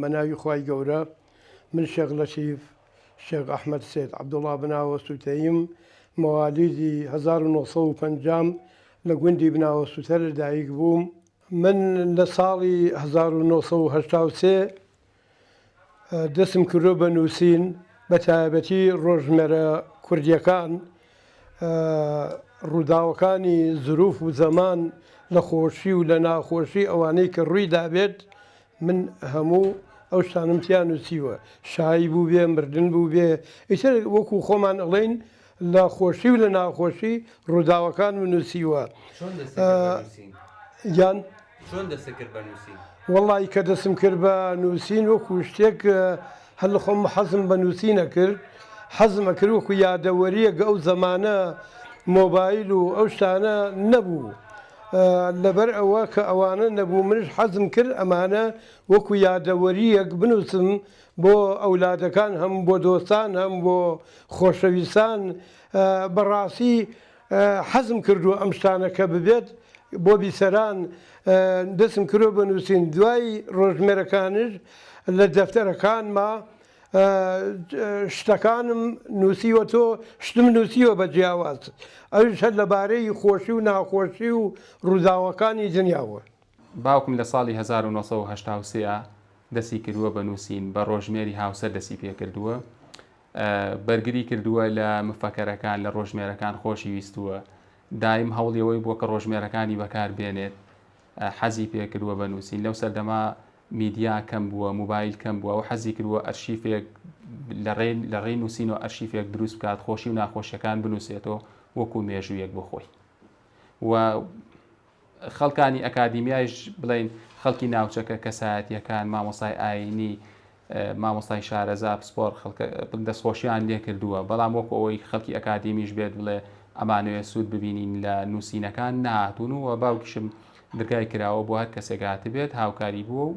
بە ناوی خوای گەورە من شێخ لەتیف شێخ ئەحمەد سێد عەبدوڵا بناوە سوتەیم مەوالیدی 1950 لە گوندی بناوە سوتە لە دایک بووم. من لە ساڵی 1983 دەستم کردووە بە نووسین، بە تایبەتی ڕۆژمێرە کوردییەکان، ڕووداوەکانی زروف و زەمان لە خۆشی و لە ناخۆشی ئەوانەی کە ڕووی دابێت من هەموو ئەو شتانم تیا نووسیوە، شایی بووبێ، مردن بووبێ، ئیتر وەکوو خۆمان ئەڵێین لە خۆشی و لە ناخۆشی ڕووداوەکانم نووسیوە. چۆن دەستت کرد بە نووسین؟ گیان؟ چۆن دەستت کرد بە نووسین؟ وەڵڵاهی کە دەستم کرد بە نووسین وەکوو شتێک هەر لە خۆم حەزم بە نووسین ئەکرد، حەزم ئەکرد وەکوو یادەوەرییەک ئەو زەمانە مۆبایل و ئەو شتانە نەبوو، لەبەر ئەوە کە ئەوانە نەبوو منیش حەزم کرد ئەمانە وەکوو یادەوەرییەک بنووسم بۆ ئەولادەکان هەم بۆ دۆستان هەم بۆ خۆشەویستان بەڕاستی حەزم کردووە ئەم شتانە کە ببێت بۆ بیسەران دەستم کردووە بە نووسین دوای ڕۆژمێرەکانش لە دەفتەرەکانما شتەکانم نووسیوە تۆ شتم نووسیوە بە جیاواز ئەویش هەر لەبارەی خۆشی و ناخۆشی و ڕووداوەکانی دنیاوە. باوکم لە ساڵی 1983 دەستی کردووە بە نووسین، بە ڕۆژمێری هاوسەر دەستی پێکردووە، بەرگری کردووە لە مفەکەرەکان، لە ڕۆژمێرەکان خۆشی ویستووە، دایم هەوڵی ئەوەی بووە کە ڕۆژمێرەکانی بەکار بێنێت، حەزی پێکردووە بە نووسین، لەو سەردەمە میدیا کەم بووە، موبایل کەم بووە، ئەو حەزی کردووە ئەرشیفێک لە ڕێی نووسینەوە ئەرشیفێک دروست بکات، خۆشی و ناخۆشیەکان بنووسێتەوە وەکو مێژوویەک بۆ خۆی و خەڵکانی ئەکادیمیایش بڵێین خەڵکی ناوچەکە، کەسایەتییەکان، مامۆستای ئایینی، مامۆستای شارەزا، پسپۆڕ، خەڵکە دەستخۆشیان لێ کردووە، بەڵام وەکو ئەوەی خەڵکی ئەکادیمیش بێت بڵێ ئەمانەوێ سوود ببینین لە نووسینەکان نەهاتوون و باوکیشم درگای کراوە بۆ هەر کەسێک هاتبێت هاوکاری بووە و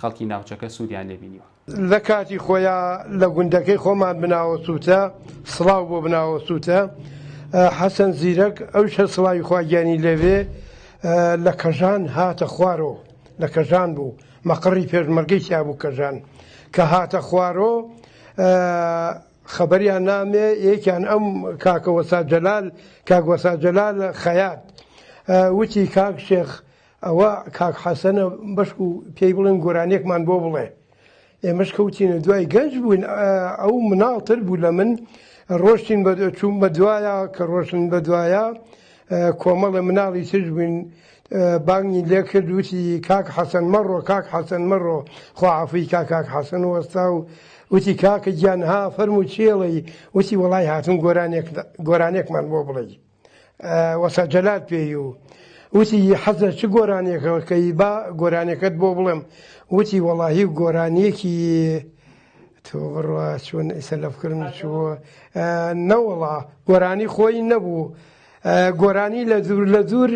خەڵکی ناوچەکە سوودیان لێ بینیوە. لە کاتی خۆیا لە گوندەکەی خۆمان بناوەسووتە، سڵاو بۆ بناوەسووتە، حەسەن زیرەک، ئەویش هەر سڵاوی خوا گیانی لێ بێ، لە کەژان هاتە خوارۆ، لە کەژان بوو، مەقڕی پێشمەرگەی تیا بوو کەژان، کە هاتە خوارۆ خەبەریان نامێ، یەکیان ئەم کاکە وەسا جەلال، کاک وەسا جەلال خەیات، وتی کاک شێخ ئەوە کاک حەسەنە بەشکو پێی بڵێن گۆرانیەکمان بۆ بڵێ ئێمەش کەوتینە دوای گەنج بووین ئەو مناڵتر بوو لە من ڕۆشتین بە چوون بە دوایە کە ڕۆشتن بە دوایە کۆمەڵە مناڵی تر بووین بانگی لێ کرد وتی کاک حەسەن مەڕۆ کاک حەسەن مەڕۆ خوا عەفوی کا کاک حەسەن وەستا و وتی کاکە گیان ها فەرموو چێڵی وتی وەڵای هاتم گۆرانێک گۆرانێکمان بۆ بڵێ وەسا جەلال پێی و وتی حەز لە چ گۆرانیەکەی با گۆرانیەکەت بۆ بڵێم وتی وەڵاهی گۆرانیەکی تۆ بڕوا چۆن ئیسە لە فکرم چووە نەوەڵا گۆرانی خۆی نەبوو گۆرانی لە دوور لە دوور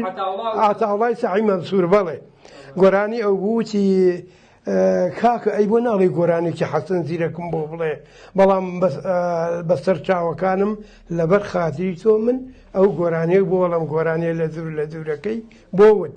ئاتاڵای سەعی مەنسوور بەڵێ گۆرانی ئەو بووتی کاکە ئەی بۆ ناڵێی گۆرانیەکی حەسەن زیرەکم بۆ بڵێ بەڵام بەسەر چاوەکانم لەبەر خاتری تۆ من ئەو گۆرانیە بۆ وەڵم گۆرانیە لە دوور لە دوورەکەی بۆ وت.